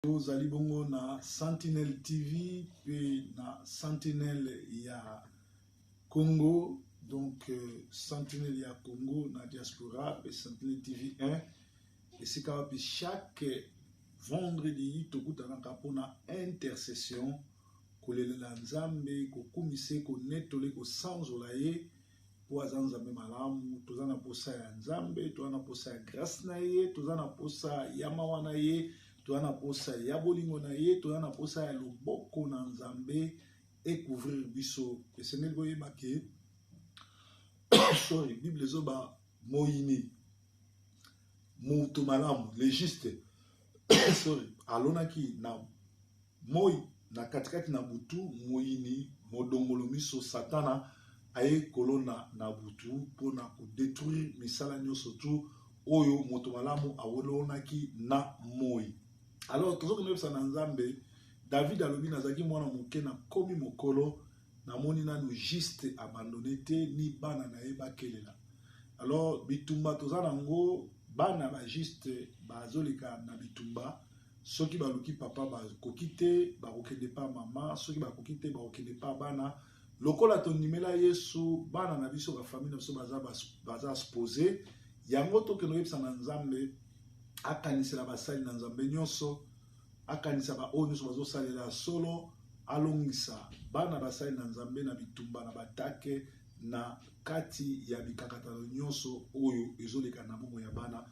Tozali bongo na Sentinelle TV pe na Sentinelle ya Congo, donc Sentinelle ya Congo na diaspora pe Sentinelle TV 1 esika wapi chaque vendredi tokutanaka mpona intercession, kolelela Nzambe, kokumisa ye, konetola ye, kosanzola ye mpo aza Nzambe malamu. Toza na posa ya Nzambe, toza na posa ya grâce na ye, toza na posa ya mawa na ye, toza na posa ya bolingo na ye, toza na posa ya loboko na Nzambe ecouvrir biso. Esengeli koyeba ke sorry, Bible ezoba moyini moto malamu, le juste, sorry, alonaki na moi na katikati na butu, moyini modongolo miso Satana aye kolona na butu mpona kodetruire misala nyonso tu oyo moto malamu awolonaki na moi. Alors tozokende koyebisa na Nzambe. David alobi: nazalaki mwana moke, nakomi mokolo, namoni nanu juste abandonné te, ni bana na ye bakelela. Alors bitumba toza nango, bana bajuste bazoleka na bitumba. Soki baluki papa bakoki te, bakokende pa mama. Soki bakoki te, bakokende pa bana. Lokola tondimela Yesu, bana na biso, bafamille na biso baza exposé. Yango tokende oyebisa na Nzambe akanisela basali na Nzambe nyonso, akanisa baoyo nyonso bazosalela solo, alongisa bana basali na Nzambe na bitumba, na batake, na kati ya bikakatano nyonso oyo ezoleka na bomoi ya bana.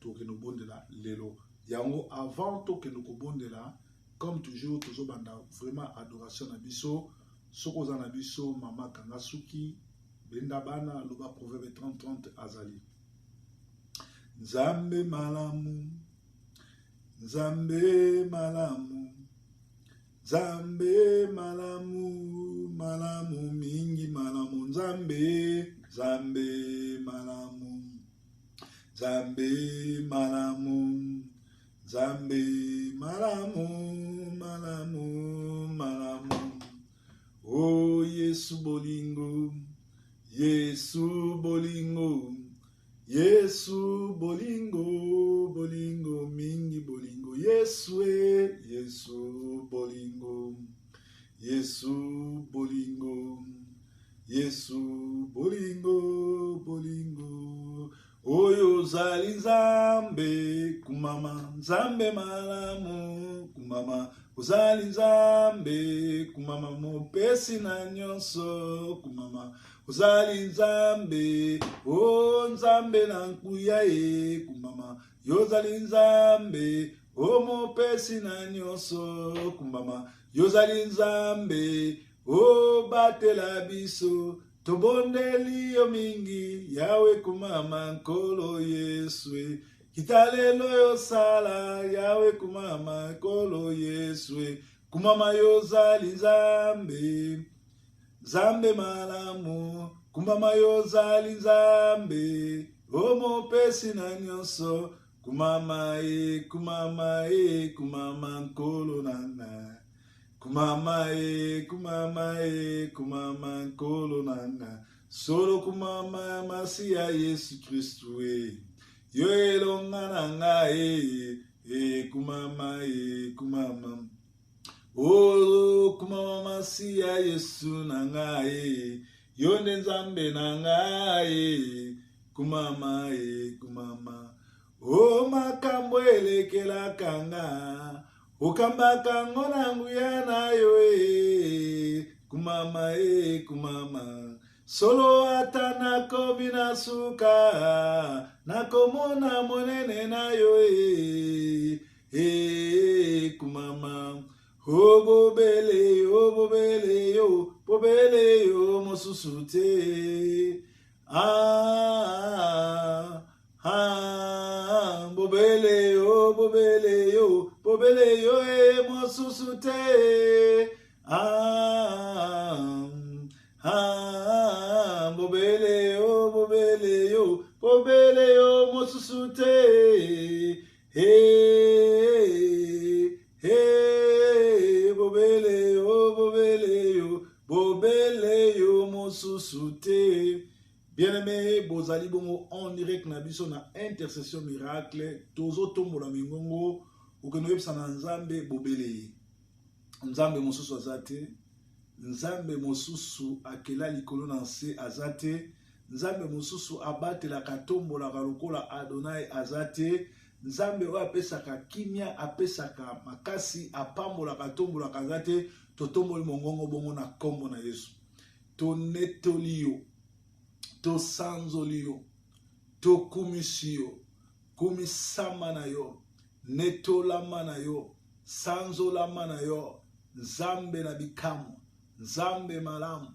Tokende kobondela lelo yango. Avant tokende kobondela, comme toujours tozobanda vraiment adoration na biso. Soki oza na biso, mama kanga suki, benda bana, loba Proverbe 30 30: azali Nzambe malamu, Nzambe malamu, Nzambe malamu, malamu mingi, malamu Nzambe, Nzambe malamu, Nzambe malamu, Nzambe malamu, malamu, malamu. O Yesu bolingo, Yesu bolingo, Yesu bolingo, bolingo mingi, bolingo Yesu e, Yesu bolingo, Yesu bolingo, Yesu bolingo, bolingo. Oyo ozali Nzambe, kumama, Nzambe malamu, kumama, ozali Nzambe, kumama, mopesi na nyonso, kumama, ozali Nzambe, o Nzambe na nkuya ye, kumama, yo ozali Nzambe, o mopesi na nyonso, kumama, yo ozali Nzambe, o batela biso, tobondeli yo mingi, Yawe, kumama, Nkolo Yesu e. Kita lelo yosala, Yawe, kumama, Nkolo Yesu e. Kumama, yo ozali Nzambe, Nzambe malamu, kumama, yo ozali Nzambe, o mopesi na nyonso, kumama e, kumama e, kumama, Nkolo na nga, kumama e, kumama e, kumama, Nkolo na nga, solo kumama, Masiya Yesu Kristu e, yo elonga na nga e, e kumama e, kumama o, kumama, Masiya Yesu na nga e, yo nde Nzambe na nga e, kumama e, kumama. O makambo elekelaka nga, okambaka ngo na nguya na yo e, kumama e, kumama. Solo ata nakomi na suka, nakomona monene na yo e, e kumama. O bobele yo, bobele yo, bobele yo, mosusu te. Ah, ah, bobele yo, bobele yo, bobele yo e, mosusu te. Ah, ah, bobele yo, bobele yo, bobele yo, mosusu te. Hey, hey, bobele yo, bobele yo, bobele yo, mosusu te. Bien-aimé, bozali bongo en direct na biso na Intercession Miracle. Tozotombola mingongo. Okende oyebisa na Nzambe bobele ye. Nzambe mosusu aza te. Nzambe mosusu akela likolo na nse aza te. Nzambe mosusu abatelaka atombolaka lokola Adonai aza te. Nzambe oyo apesaka kimia, apesaka makasi, apambolaka, atombolaka aza te. Totomboli mongongo bongo na nkombo na Yesu. Tonetoli yo, tosanzoli yo, tokumisi yo, kumisama na yo, netolama na yo, sanzolama na yo, Nzambe na bikamwa, Nzambe malamu,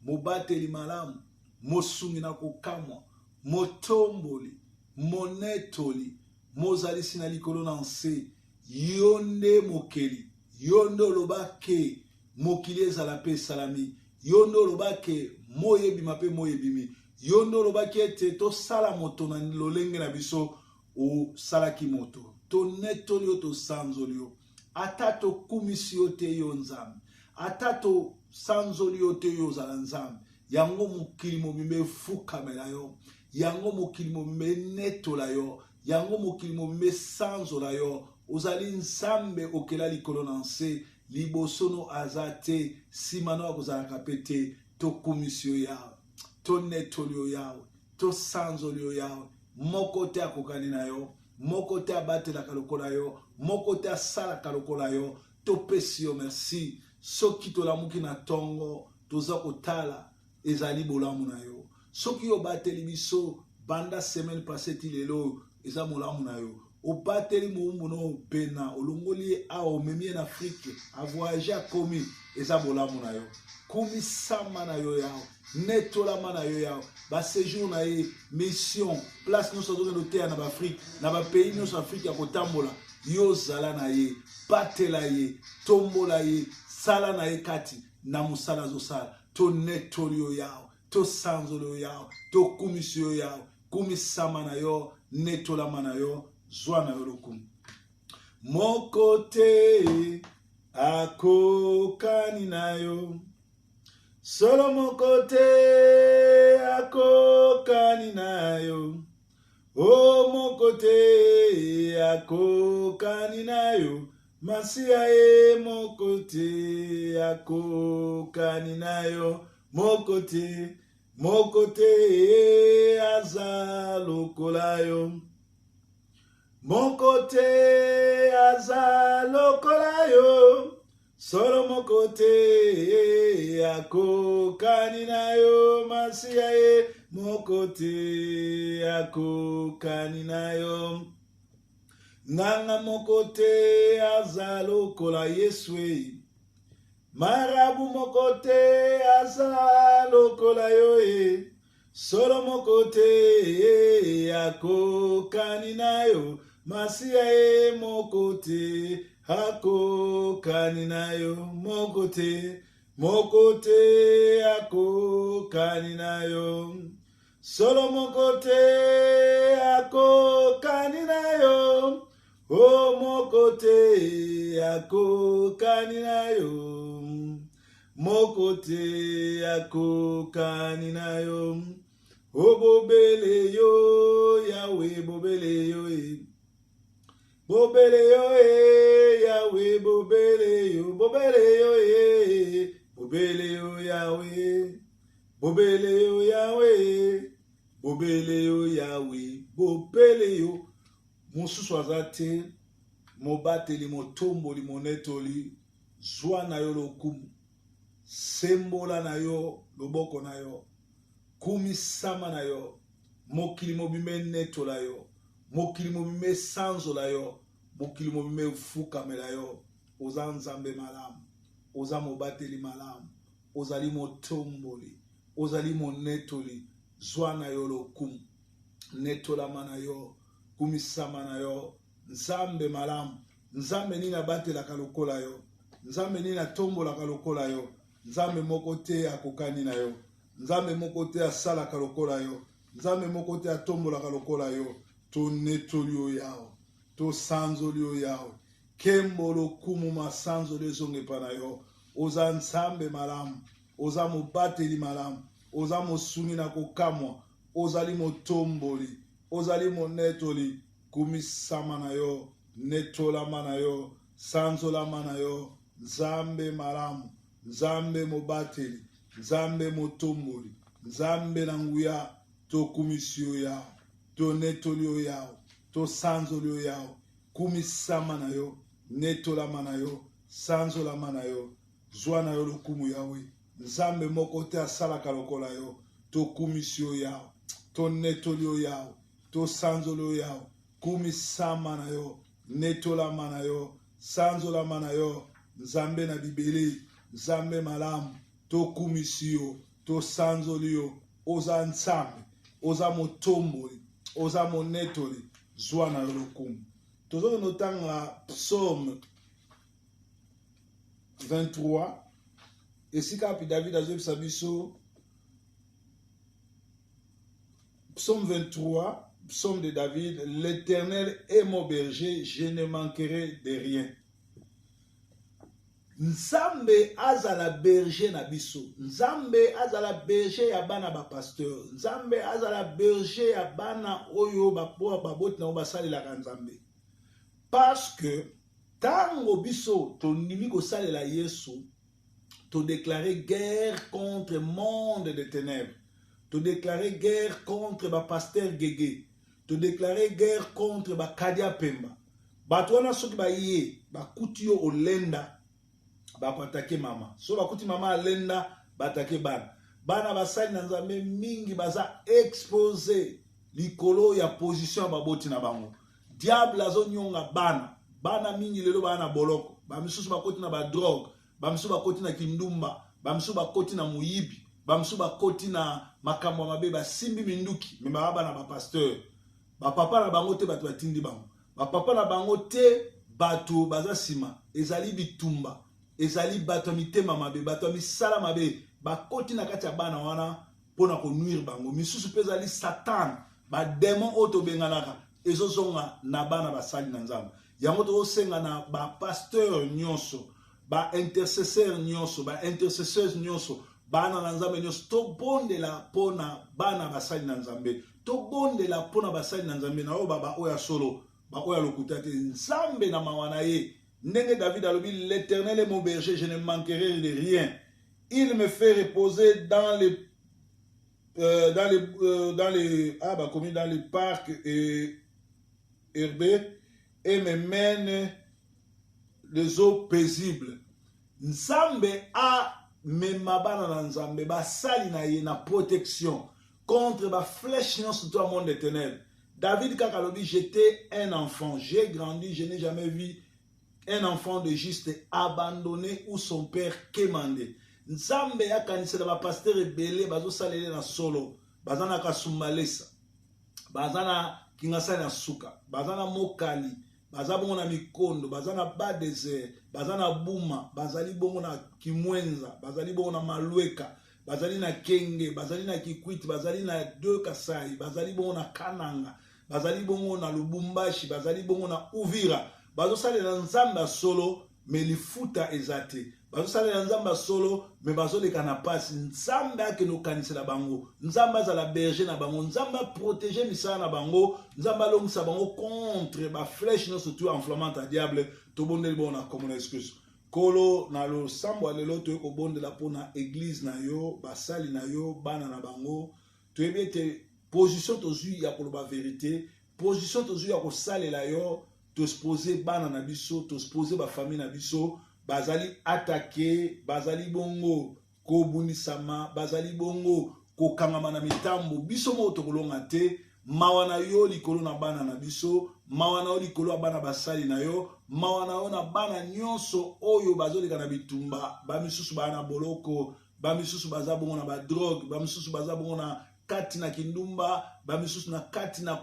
mobateli malamu, mosungi na kokamwa, motomboli, monetoli, mozalisi na likolo na nse. Yo nde mokeli, yo nde oloba ke mokili ezala mpe esalami, yo nde oloba ke moi ebima mpe moi ebimi, yo nde olobaki ete tosala moto na lolenge na biso, osalaki moto. Tonetoli yo, tosanzoli yo, ata tokumisi yo te yo Nzambe, ata tosanzoli yo te yo ozala Nzambe. Yango mokili mobimba efukamela yo, yango mokili mobimba enetola yo, yango mokili mobimba esanzola yo. Ozali Nzambe okela likolo na nse, liboso no aza te, nsima no akozalaka mpe te. Tokumisi yo Yawe, tonetoli yo Yawe, tosanzoli yo Yawe. Moko te akokani na yo, moko te abatelaka lokola yo, moko te asalaka lokola yo. Topesi yo merci. Soki tolamuki na tongo, toza kotala ezali bolamu na yo. Soki obateli biso banda semaine passée ti lelo, eza molamu na yo. Obateli mowumbu no Bena, olongoli ye awa, omemi ye na Afrique, avoyage akomi, eza bolamu na yo. Kumisama na yo Yawe, netolama na yo Yawe. Ba séjour na ye, mission, place nyonso azokende oteya na baafrike, na bapays nyonso Afrique ya kotambola, yo zala na ye, batela ye, tombola ye, sala na ye kati na mosala azosala. Tonetoli yo Yawe, tosanzoli yo Yawe, tokumisi yo Yawe. Kumisama na yo, netolama na yo, zwa na yo lokumu. Moko te akokani na yo, solo moko te akokani na yo, o moko te akokani na yo, Masiya ye moko te akokani na yo, moko te, moko te aza lokola yo, moko te aza lokola yo, solo moko te akokani na yo, Masiya ye moko te akokani na yo. Nganga moko te aza lokola Yesu e, marabu moko te aza lokola yo e, solo moko te akokani na yo, Masiya ye moko te akokani na yo, moko te, moko te akokani na yo. Solo moko te akokani na yo, o moko te akokani na yo, moko te akokani na yo, o bobele yo Yawe, bobele yo e, bobele yo e Yawe, bobele yo, bobele yo e, bobele yo Yawe. Bobele yo Yawe, bobele yo Yawe, bobele yo. Mosusu aza te, mobateli, motomboli, monetoli, zwa na yo lokumu, sembola na yo loboko na yo, kumisama na yo, mokili mobimba enetola yo, mokili mobimba esanzola yo, mokili mobimba efukamela yo. Oza Nzambe malamu, oza mobateli malamu, ozali motomboli, ozali monetoli. Zwa na yo lokumu, netolama na yo, kumisama na yo. Nzambe malamu, Nzambe nini abatelaka lokola yo? Nzambe nini atombolaka lokola yo? Nzambe moko te akokani na yo. Nzambe moko te asalaka lokola yo. Nzambe moko te atombolaka lokola yo. Tonetoli yo Yawe, tosanzoli yo Yawe. Kembo, lokumu, masanzoli ezonga epa na yo. Oza Nzambe malamu, oza mobateli malamu, oza mosungi na kokamwa, ozali motomboli, ozali monetoli. Kumisama na yo, Netolama na yo, sanzolama na yo, Nzambe malamu, Nzambe mobateli, Nzambe motomboli, Nzambe na nguya, tokumisi yo Yawe, tonetoli yo Yawe, tosanzoli yo Yawe, kumisama na yo, netolama na yo, sanzolama na yo, zwa na yo lokumu Yawe, Nzambe moko te asalaka lokola yo, tokumisi yo Yawe, tonetoli yo Yawe, tosanzoli yo Yawe, Kumisama na yo, netolama na yo, sanzolama na yo, Nzambe na bibele, Nzambe malamu, tokumisi yo, tosanzoli yo, oza Nzambe, oza motomboli, oza monetoli, zwa na yo lokumu. Tozokende otanga psaume 23 esika wapi David azoyebisa biso Psaume 23, psaume de David, L'Éternel est mon berger, je ne manquerai de rien. Nzambe azala berger na biso. Nzambe azala berger ya bana ba pasteur. Nzambe azala berger ya bana oyo baboti na bango basalelaka Nzambe. Parce que tango biso tondimi kosalela Yesu, to déclarer guerre contre monde de ténèbres. To déclarer guerre contre ba pasteur Gege. To déclarer guerre contre ba Kadia Pemba. Bato wana soki baye bakuti yo olenda bakoatake mama. So bakuti mama alenda batake bana. Bana basali na Nzambe mingi baza expose likolo ya position ya baboti na bango. Diable azonyonga bana. Bana mingi lelo baa na boloko. Ba misusu bakoti na ba drogue, ba misusu bakoti na kindumba, ba misusu bakoti na moyibi, ba misusu bakoti na makambo ya mabe, basimbi minduki, me baa bana ba pasteur. Ba papa na bango te bato batindi bango. Ba papa na bango te bato baza nsima. Ezali bitumba, ezali bato ya mitema mabe, bato ya misala mabe bakoti na kati ya bana wana mpo na konuire bango. Misusu mpe ezali Satan, bademon oyo tobenganaka ezozonga na bana basali na Nzambe. Yango tozosenga na bapasteur nyonso, baintercesseur nyonso, baintercesseuse nyonso, bana na Nzambe nyonso, tobondela mpo na bana basali na Nzambe, tobondela mpo na basali na Nzambe na oyo baba oyo ya solo, baoyo ya lokuta te. Nzambe na mawa na ye, ndenge David alobi, l'Éternel est mon berger, je ne manquerai de rien. Il me fait reposer dans les dans les dans les ah bakomi dans les parcs et herbés et me mène les eaux paisibles. Nzambe amema bana na Nzambe basali na ye na protection contre ba flèche nyonso to ya monde de ténèbres. David kaka alobi, j'étais un enfant, j'ai grandi, je n'ai jamais vu un enfant de juste abandonné ou son père quémander. Nzambe akanisela ba pasteur ebele bazosalela na solo, baza na Kasumbalesa, baza na Kingasani na suka, baza na Mokali, baza bongo na Mikondo, baza na Bas Désert, baza na Buma, bazali bongo na Kimwenza, bazali bongo na Malueka, bazali na Kenge, bazali na Kikwit, bazali na Deux Kasai, bazali bongo na Kananga, bazali bongo na Lubumbashi, bazali bongo na Uvira. Bazosalela Nzambe ya solo, me lifuta eza te. Bazosalela Nzambe ya solo, me bazoleka na pasi. Nzambe akende kokanisela bango, Nzambe azala berger na bango, Nzambe aprotege misala na bango, Nzambe alongisa bango contre ba flèche nyonso tu enflammante ya diable. Tobondeli bongo na kombo na Yesu Kristo. Nkolo, na losambo ya lelo toyei kobondela mpo na eglise na yo, basali na yo, bana na bango. Toyebi ete position tozwi ya koloba verite, position tozwi ya kosalela yo, tospose bana na biso, tospose bafamille na biso, bazali atake, bazali bongo kobundisama, bazali bongo kokangama na mitambo. Biso moko tokolonga te. Mawa na yo likolo na bana na biso, mawa na yo likolo ya bana basali na yo, mawa na yo na bana nyonso oyo bazoleka na bitumba, bamisusu baa na boloko, bamisusu baza bongo na badrogue, bamisusu baza bongo na kati na kindumba, bamisusu na kati na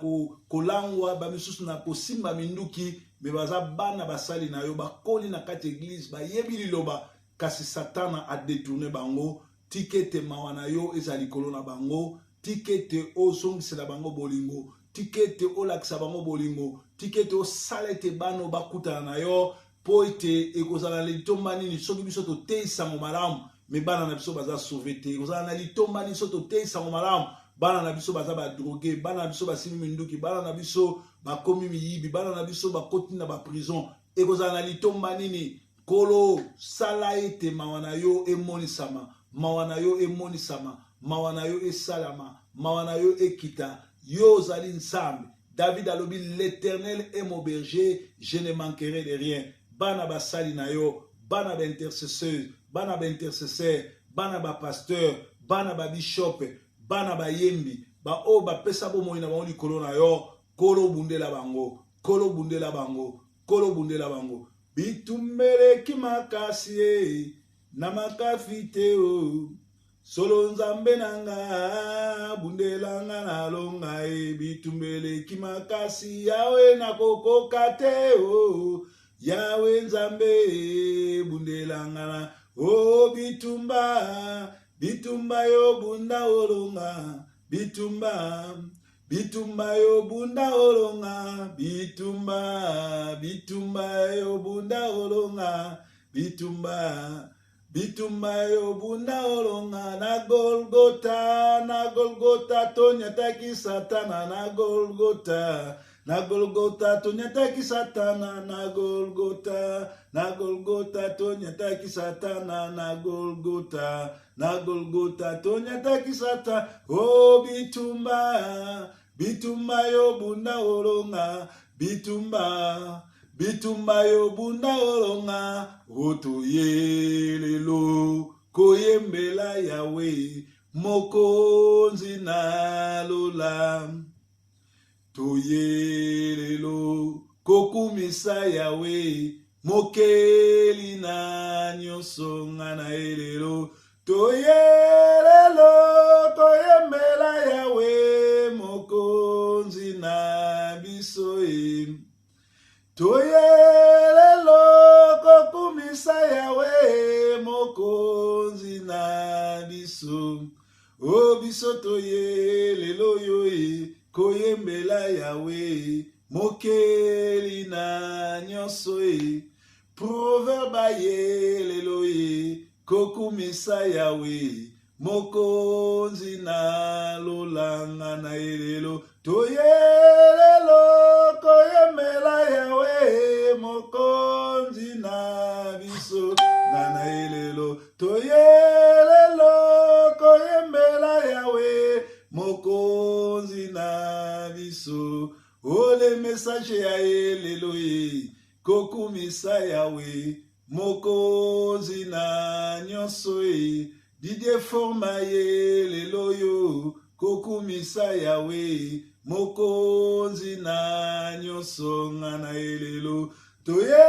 kolangwa, bamisusu na kosimba minduki, me baza bana basali na yo, bakoli na kati ya eglise, bayebi liloba, kasi Satana adetourne bango. Tika ete mawa na yo ezala likolo na bango, tika ete ozongisela bango bolingo, tika ete olakisa bango bolingo, tika ete osala ete bana bakutana na yo, mpo ete ekozala na litomba nini soki biso toteyi sango malamu me bana na biso baza sauve te? Ekozala na litomba nini soki toteyi sango malamu, bana na biso baza badroge, bana na biso basimbi minduki, bana na biso bakomi miyibi, bana na biso bakoti na baprison. Ekozala na litomba nini? Nkolo, sala ete mawa na yo emonisama, mawa na yo emonisama, mawa na yo esalama, mawa na yo ekita. Yo ozali Nzambe. David alobi, l'Éternel est mon berger, je ne manquerai de rien. Bana basali na yo, bana baintercesseuse, bana baintercesseur, bana bapasteur, bana babishop, bana bayembi, baoyo bapesa bomoi na bango likolo na yo. Nkolo, bundela bango. Nkolo, bundela bango. Nkolo, bundela bango. Bitumbeleki makasi e na makafi te o solo. Nzambe na nga, bundela nga nalonga e. Bitumbeleki makasi, Yawe, nakokoka te o. Yawe Nzambe, bundela nga na o bitumba. Bitumba yo bunda olonga, bitumba, bitumba yo bunda olonga, bitumba, bitumba yo bunda olonga, bitumba, bitumba yo bunda olonga. Na Golgota, na Golgota tonyataki Satana. Na Golgota, na Golgota tonyataki Satana. Na Golgota, na Golgota tonyataki Satana. Na Golgota, na Golgota tonyataki Satana. O bitumba, bitumba yo bunda olonga, bitumba, bitumba yo bunda olonga. Otoye lelo koyembela Yawe, Mokonzi na lola. Toye lelo kokumisa Yawe, Mokeli na nyonso. Nga na ye lelo, toye lelo koyembela Yawe, Mokonzi na biso e. Toye lelo kokumisa Yawe, Mokonzi na biso o. Biso toye lelo yo e koyembela Yawe, Mokeli na nyonso e. Proverbe aye lelo ye kokumisa Yawe, Mokonzi na lolanga. Na ye lelo, toye lelo koyembela Yawe, Mokonzi na biso. Na ye lelo, toye lelo koyembela Yawe, Mokonzi na biso. Ole message ya ye lelo ye kokumisa Yawe, Mokonzi na nyonso e. Didier Forma ye lelo yo kokumisa Yawe, Mokonzi na nyonso. Nga na ye lelo, toye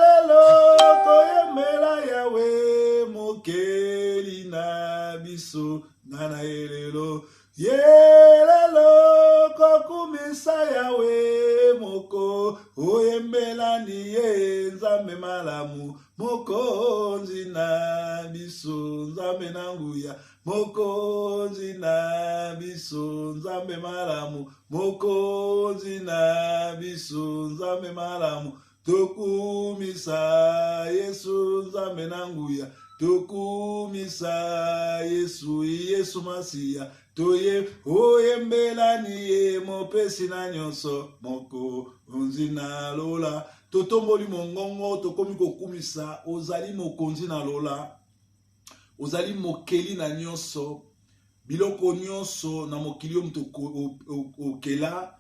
lelo koyembela Yawe, Mokeli na biso. Nga na ye lelo, ye lelo kokumisa Yawe, moko oyembelani ye Nzambe malamu, Mokonzi na biso, Nzambe na nguya, Mokonzi na biso, Nzambe malamu, Mokonzi na biso, Nzambe malamu. Tokumisa Yesu, Nzambe na nguya. Tokumisa Yesu, Yesu Masiya. Toye oyembelani ye, Mopesi na nyonso, Mokonzi na lola. Totomboli mongongo, tokomi kokumisa. Ozali Mokonzi na lola, ozali Mokeli na nyonso. Biloko nyonso na mokili oyo moto okela,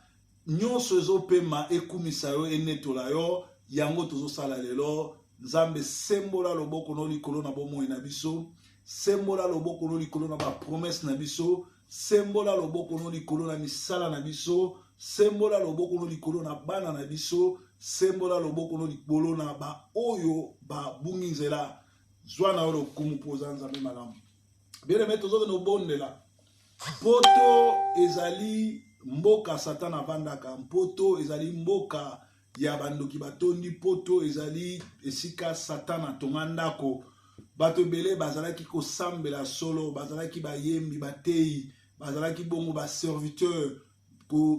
nyonso ezopema ekumisa yo, enetola yo. Yango tozosala lelo. Nzambe, sembola loboko no likolo na bomoi na biso, sembola loboko no likolo na bapromesse na biso, sembola loboko no likolo na misala na biso, sembola loboko no likolo na bana na biso, sembola loboko no likolo na baoyo babungi nzela. Zwa na yo lokumu mpo oza Nzambe malamu. Bien-aimé, tozokende obondela. Poto ezali mboka Satan avandaka. Mpoto ezali mboka ya bandoki batondi. Poto ezali esika Satan atonga ndako. Bato ebele bazalaki kosambela solo, bazalaki bayembi, bateyi, bazalaki bongo baserviteur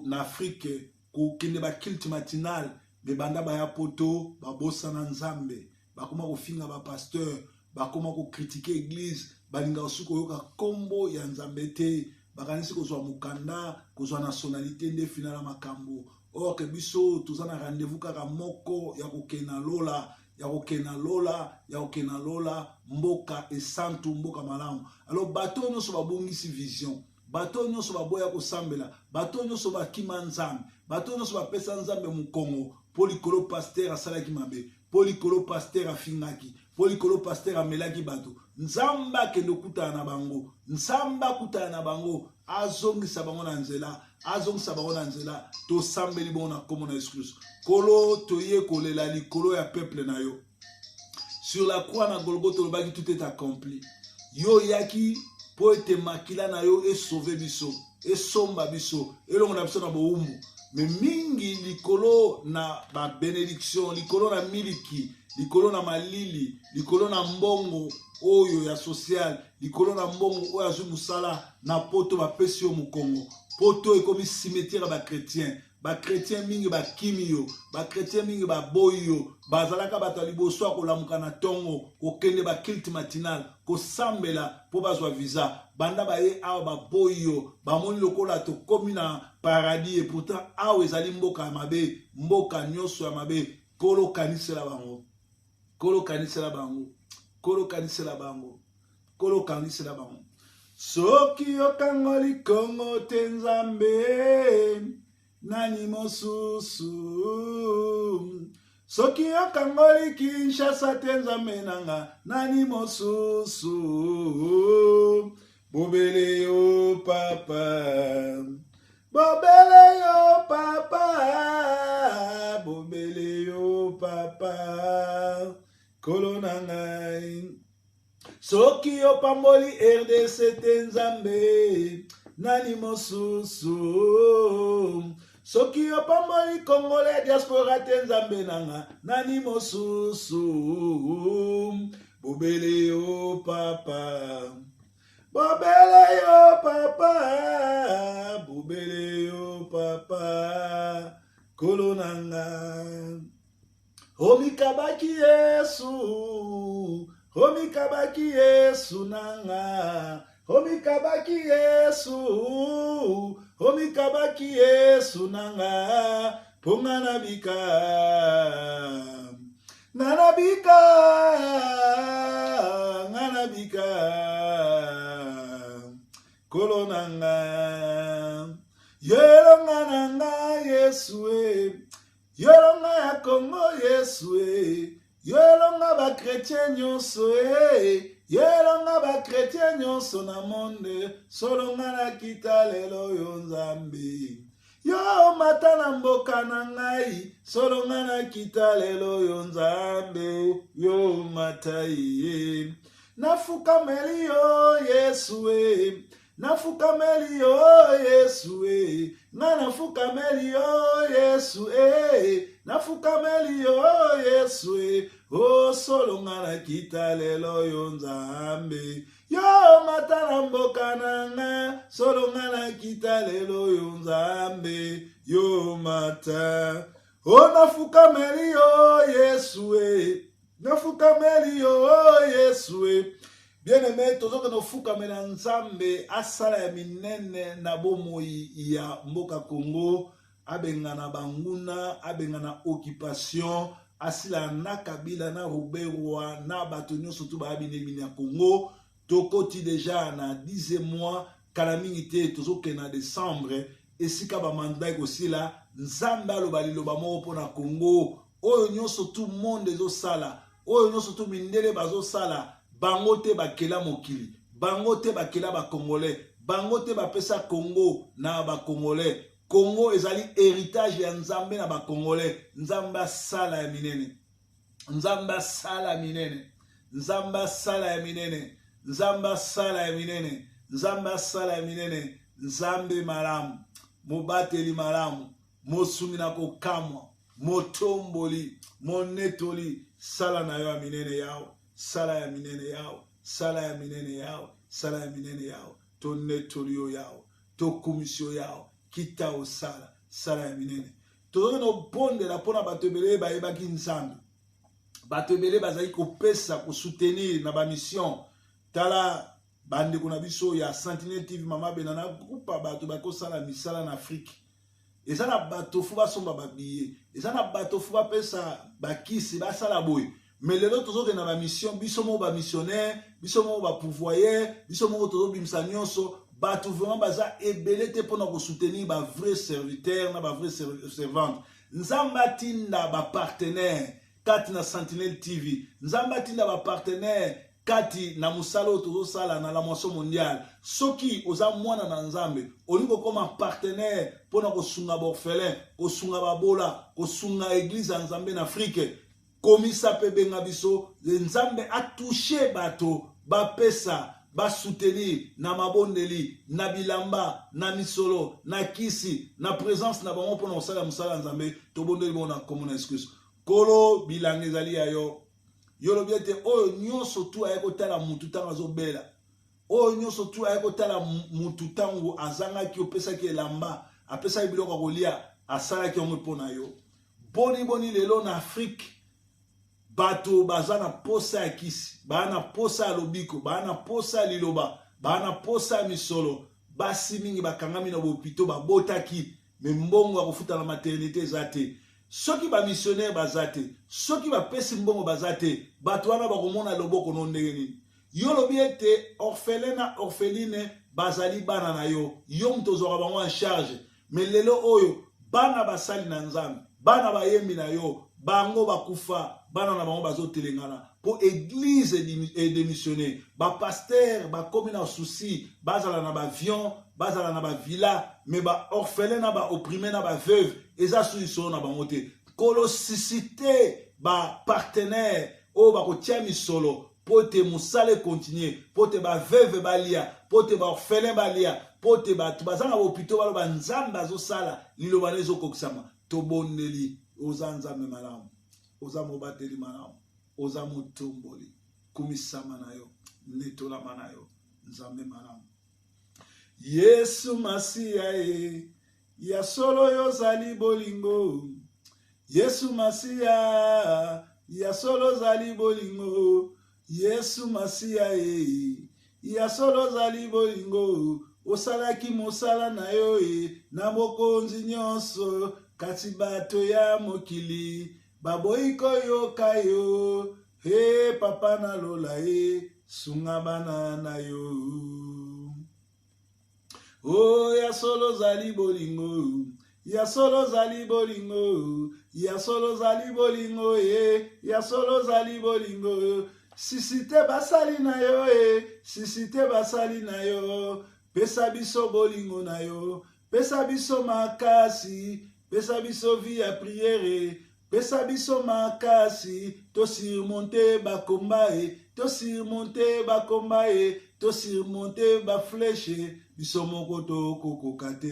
na Afrique, kokende baculte matinal. Me banda baya poto, babosana Nzambe, bakoma kofinga bapasteur, bakoma kocritiquer église. Balingaka soki koyoka nkombo ya Nzambe te. Bakanisi kozwa mokanda, kozwa nationalité nde final ya makambo. Or que biso toza na rendez-vous kaka moko ya kokende na lola, ya kokende na lola, ya kokende na lola, mboka esantu, mboka malamu. Alors bato oyo nyonso babungisi vision, bato oyo nyonso baboya kosambela, bato oyo nyonso bakima Nzambe, bato oyo nyonso bapesa Nzambe mokongo mpo likolo pasteur asalaki mabe, mpo likolo pasteur afingaki, mpo likolo pasteur amelaki bato. Nzambe akende okutana na bango, Nzambe akutana na bango, azongisa bango na nzela, azongisa bango na nzela. Tosambeli bongo na nkombo na Yesu Kristo. Nkolo, toye kolela likolo ya peuple na yo. Sur la croix na Golgotha olobaki tout est accompli. Yo oyaki mpo ete makila na yo esauve biso, esomba biso, elongola biso na bowumbu. Me mingi likolo na ba benediction, likolo na miliki, likolo na malili, likolo na mbongo oyo ya social, likolo na mbongo oyo azwi mosala na poto, bapesi yo mokongo. Poto ekomi cimetière ya ba chrétien. Ba chrétien mingi bakimi yo, ba chrétien mingi baboyi yo. Bazalaka bato ya liboso ya kolamuka na tongo, kokende ba culte matinal, kosambela mpo bazwa visa. Banda baye awa baboyi yo, bamoni lokola tokomi na paradis, et pourtant awa ezali mboka ya mabe, mboka nyonso ya mabe. Nkolo kanisela bango, Nkolo kanisela bango, Nkolo kanisela bango, Nkolo kanisela bango. Soki okangoli Kongo te Nzambe, nani mosusu? Soki okangoli Kinshasa te Nzambe nanga, nani mosusu? Bobele yo papa, bobele yo papa, bobele yo papa, Nkolo na ngai. Soki opamboli RDC te Nzambe, nani mosusu? Soki opamboli Congolais diaspora te Nzambe nanga, nani mosusu? Bobele yo papa, bobele yo papa, bobele yo papa, Nkolo nanga. Omikabaki Yesu, omikabaki Yesu nanga, omikabaki Yesu, omikabaki Yesu nanga, mpo nga nabika, nga nabika, nga nabika, Nkolo nanga, yo elonga nanga Yesu e. Yo elonga ya Congo Yesu e, yo elonga ba chretien nyonso e, yo elonga ba chretien nyonso na monde, solo nga nakita lelo yo Nzambe. Yo mata na mboka na ngai, solo nga nakita lelo yo Nzambe, yo mata ye. Nafukameli yo Yesu e, Nafukameli yo Yesu e, nga nafukameli yo Yesu e, nafukameli yo Yesu e, o solo nga nakita lelo yo Nzambe. Yo mata na mboka na nga, solo nga nakita lelo yo Nzambe, yo mata. O nafukameli yo Yesu e, nafukameli yo Yesu e. Bien aimé, tozokende kofukamela Nzambe asala ya minene na bomoi ya mboka Congo, abengana banguna, abengana occupation, asila na Kabila na Ruberwa na bato nyonso tu baya binemi ya Congo. Tokoti deja na 10 mois, kala mingi te tozokende na décembre, esika ba mandat ekosila. Nzambe aloba liloba moko mpo na Congo. Oyo nyonso tu monde ezosala, oyo nyonso tu mindele bazosala, bango te bakela mokili, bango te bakela ba Congolais, bango te bapesa Congo na ba Congolais. Congo ezali héritage ya Nzambe na ba Congolais. Nzambe asala ya minene, Nzambe asala minene, Nzambe asala ya minene, Nzambe asala ya minene, Nzambe asala ya minene. Nzambe malamu, mobateli malamu, mosungi na kokamwa, motomboli, monetoli, sala na yo ya minene Yawe, sala ya minene Yawe, sala ya minene Yawe, sala ya minene Yawe. Tonetoli yo Yawe, tokumisi yo Yawe, kita osala, sala ya minene. Tozali kobondela mpo na bato ebele bayebaki Nzambe, bato ebele bazali kopesa, kosoutenir na bamission. Tala bandeko na biso ya Sentinelle TV, Mama Bena na groupe ya bato bakosala misala na Afrique. Eza na bato faut basomba babillet, eza na bato faut bapesa bakisi, basala boye. Mais lelo tozokende na bamission, biso moko bamissionnaire, biso moko bapourvoyeur, biso moko tozobimisa nyonso. Bato vraiment baza ebele te mpona kosoutenir bavrai serviteur na bavrai servante. Nzambe atinda bapartenaire kati na Sentinelle TV. Nzambe atinda bapartenaire kati na mosala oyo tozosala na la Moisson Mondiale. Soki oza mwana na Nzambe, olingi kokoma partenaire mpona kosunga baorphelin, kosunga babola, kosunga eglize ya Nzambe na Afrike, komisa mpe benga biso. Nzambe atouche bato, bapesa, basoutenir na mabondeli, na bilamba, na misolo, na kisi, na présence na bango mpona kosala mosala ya Nzambe. Tobondeli bongo na nkombo na Yesu Kristo. Nkolo, bilanga ezali ya yo. Yo olobi ete oyo nyonso tu aye kotala mutu ntango azobela, oyo nyonso tu aye kotala mutu ntango azangaki, opesaki elamba, apesaki biloko ya kolia, asalaki yango mpo na yo. Boni boni lelo na Afrike bato baza na posa ya kisi, baa na posa ya lobiko, baa na posa ya liloba, baa na posa ya misolo. Basi mingi bakangami na bopito, babotaki me mbongo ya kofuta na maternité eza te. Soki bamissionnaire baza te, soki bapesi mbongo baza te, bato wana bakomona loboko no ndenge nini? Yo olobi ete orphelin na orpheline bazali bana na yo, yo moto ozwaka bango en charge. Me lelo oyo bana basali na Nzambe, bana bayembi na yo, bango bakufa, bana na bango bazotelengana mpo eglize edemissionne. Bapaster bakomi na souci, bazala na baavion, bazala na bavilla, me baorphelin na baopprime na baveuve eza su lisolo na bango te. Nkolo, suscite bapartenaire oyo bakotia misolo mpo te mosala ekontinue, mpo te baveuve balia, mpo te baorphelin balia, mpo te bato baza na bopito baloba Nzambe azosala, liloba na ezokokisama. Tobondeli, oza Nzambe malamu, oza mobateli malamu, oza motomboli. Kumisama na yo, netolama na yo, Nzambe malamu. Yesu Masiya e, ya solo yo ozali bolingo. Yesu Masiya, ya solo ozali bolingo. Yesu Masiya e, ya solo ozali bolingo. Osalaki mosala na yo e, na bokonzi nyonso, kasi bato ya mokili baboyi koyoka yo. He papa na lola e, sunga bana na yo. O ya solo ozali bolingo, ya solo ozali bolingo, ya solo ozali bolingo e, ya solo ozali bolingo. Sisi te basali na yo e, sisi te basali na yo. Pesa biso bolingo na yo, pesa biso makasi, pesa biso vie ya priere, pesa biso makasi to surmonter bakomba e, to surmonter bakomba e, to surmonter bafleshe, biso moko tokokoka te.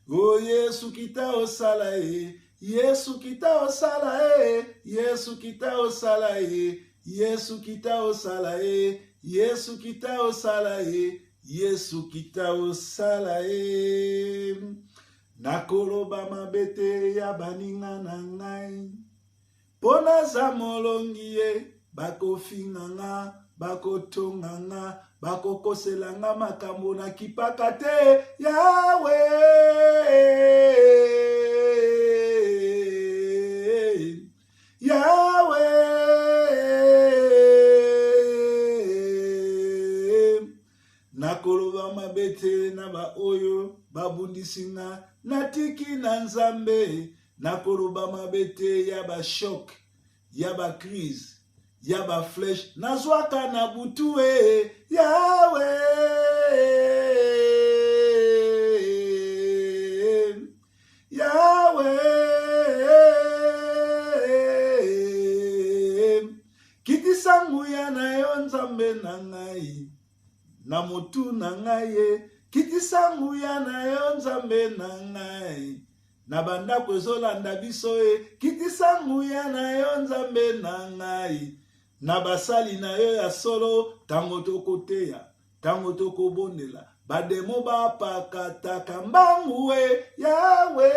O Yesu kita osala e, Yesu kita osala e, Yesu kita osala e, Yesu kita osala e, Yesu kita osala e, Yesu kita osala e. Nakoloba mabe te ya baninga na ngai, mpo naza molongi ye. Bakofinga nga, bakotonga nga, bakokosela nga makambo na kipaka te. Yawe, Yawe, nakoloba mabe te na baoyo babundisi nga, natiki na Nzambe. Nakoloba mabe te ya bashok, ya bacrise, ya bafleshe nazwaka na butu e. Yawe, Yawe, kitisa nguya na yo Nzambe na ngai na motu na ngai ye. Kitisa nguya na yo Nzambe na ngai na bandako ezolanda biso ye. Kitisa nguya na yo Nzambe na ngai na basali na yo ya solo. Ntango tokoteya, ntango tokobondela, bademo bapakataka mbangu e. Yawe,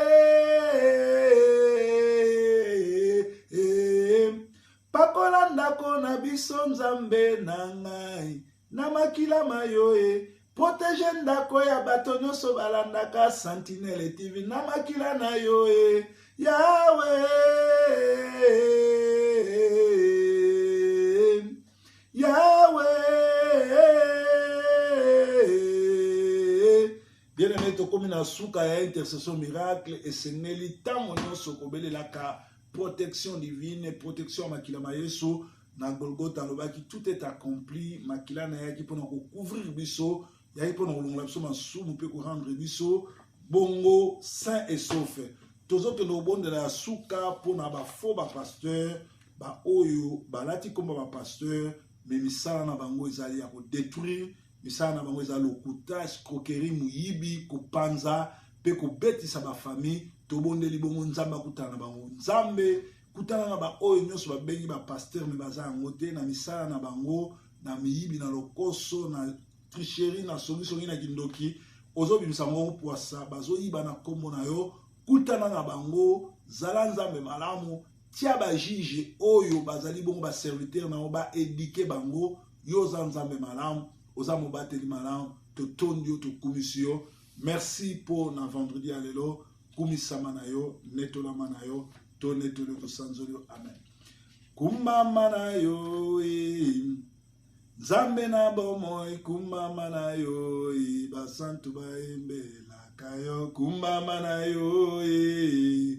pakola ndako na biso Nzambe na ngai na makila ma yo e. Protege ndako ya bato nyonso balandaka Sentinelle TV na makila na yo e Yawe. Yawe. Bien aimé, tokomi na suka ya intercession miracle. Esengeli ntango nyonso kobelelaka protection divine, protection ya makila ma Yesu. Na Golgotha alobaki tout est accompli. Makila na yaki mpona kocouvrir biso, yaki mpona kolongola biso masumu mpe korendre biso bongo saint et sauf. Tozokende kobondela ya suka mpona bafaux bapasteur, baoyo balati nkombo bapasteur me misala na bango ezali ya kodétruire. Misala na bango eza lokuta, escroquerie, moyibi, kopanza mpe kobetisa bafamille. Tobondeli bongo Nzambe akutana na bango. Nzambe, kutana na baoyo nyonso babengi bapasteur me baza yango te na misala na bango, na miyibi, na lokoso, na tricherie, na songisongi, na kindoki. Ozobimisa bango pwasa, bazoyiba na nkombo na yo. Kutana na bango, zala Nzambe malamu, tia bajuge oyo bazali bongo baserviteur na yo, baéduquer bango. Yo oza Nzambe malamu, oza mobateli malamu. Totondi yo, tokumisi yo. Merci mpo na vendredi ya lelo. Kumisama na yo, netolama na yo, tonetoli yo, tosanzoli yo. Amen. Kumama na yo e Nzambe na bomoi, kumbama na yo e, basantu bayembelaka yo. Kumbama na yo e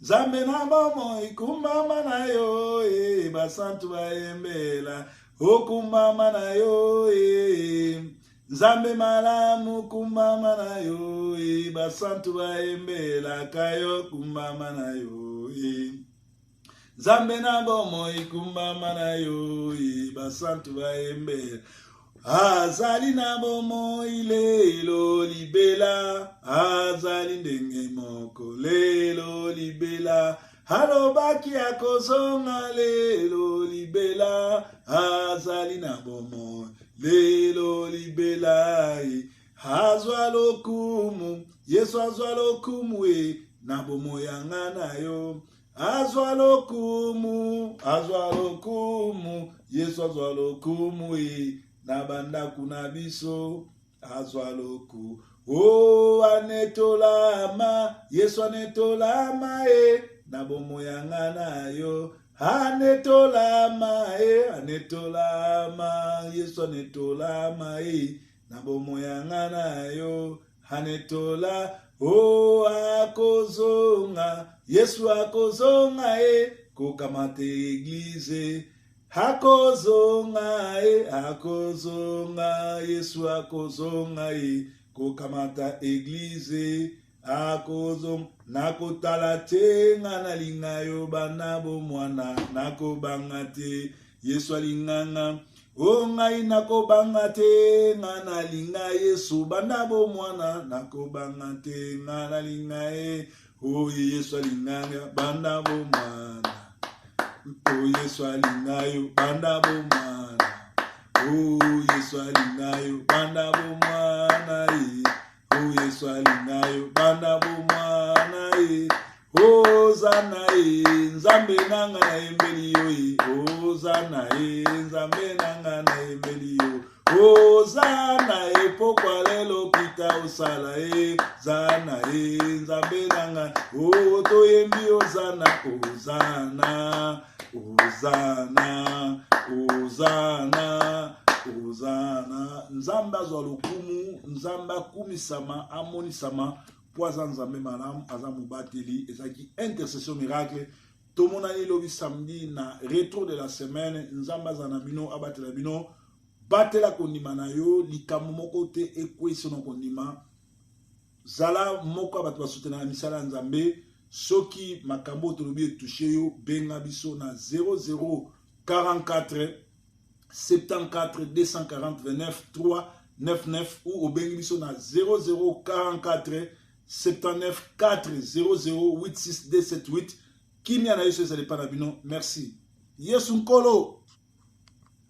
Nzambe na bomoi, kumbama na yo e, basantu bayembela. Okumbama na yo e Nzambe malamu, kumbama na yo e, basantu bayembelaka yo. Kumbama na yo e Nzambe na bomoi, kumbama na yo e, basantu bayembela. Azali na bomoi lelo libela, azali ndenge moko lelo libela. Alobaki akozonga lelo libela, azali na bomoi lelo libela e. Azwa lokumu, Yesu azwa lokumu e na bomoi yanga na yo. Azwa lokumu, azwa lokumu, Yesu azwa lokumu e na bandako na biso. Azwa loku o anetolama, Yesu anetolama e na bomoi yanga na yo. Anetolama e, anetolama, Yesu anetolama e na bomoi yanga na yo. Anetola o akozonga, Yesu akozonga e kokamata église. Akozonga e, akozonga, Yesu akozonga e kokamata église. Akozonga, nakotala te, nga nalinga yo bana bomwana, nakobanga te, Yesu alinganga. O ngai nakobanga te, nga nalinga Yesu banda bomwana, nakobanga te, nga nalinga ye. O Yesu alinganga banda bomwana, o Yesu alinga yo banda bomwana, o Yesu alinga yo banda bomwana ye, o Yesu alinga yo banda bomwana ye. Ozana ye Nzambe nanga, nayembeli yo ye. Ozana ye Nzambe nanga, nayembeli yo. Ozana ye pokwa lelo, kita osala ye. Zana ye Nzambe nanga, o toyembi ozana, ozana, ozana, ozana, ozana. Nzambe azwa lokumu, Nzambe akumisama, amonisama mpo aza Nzambe malamu, aza mobateli. Ezalaki intercession miracle. Tomonani lobi samedi na retour de la semaine. Nzambe aza na bino, abatela bino. Batela kondima na yo, likambo moko te ekwesi na kondima. Zala moko ya bato basoutenaka misala ya Nzambe. Soki makambo oyo tolobi etoucher yo, benga biso na 00 44 74 240 29 3 99 ou obengi biso na 00 44 79 4 00 86 278. Kimia na Yesu ezali epai na bino. Merci. Yesu Nkolo.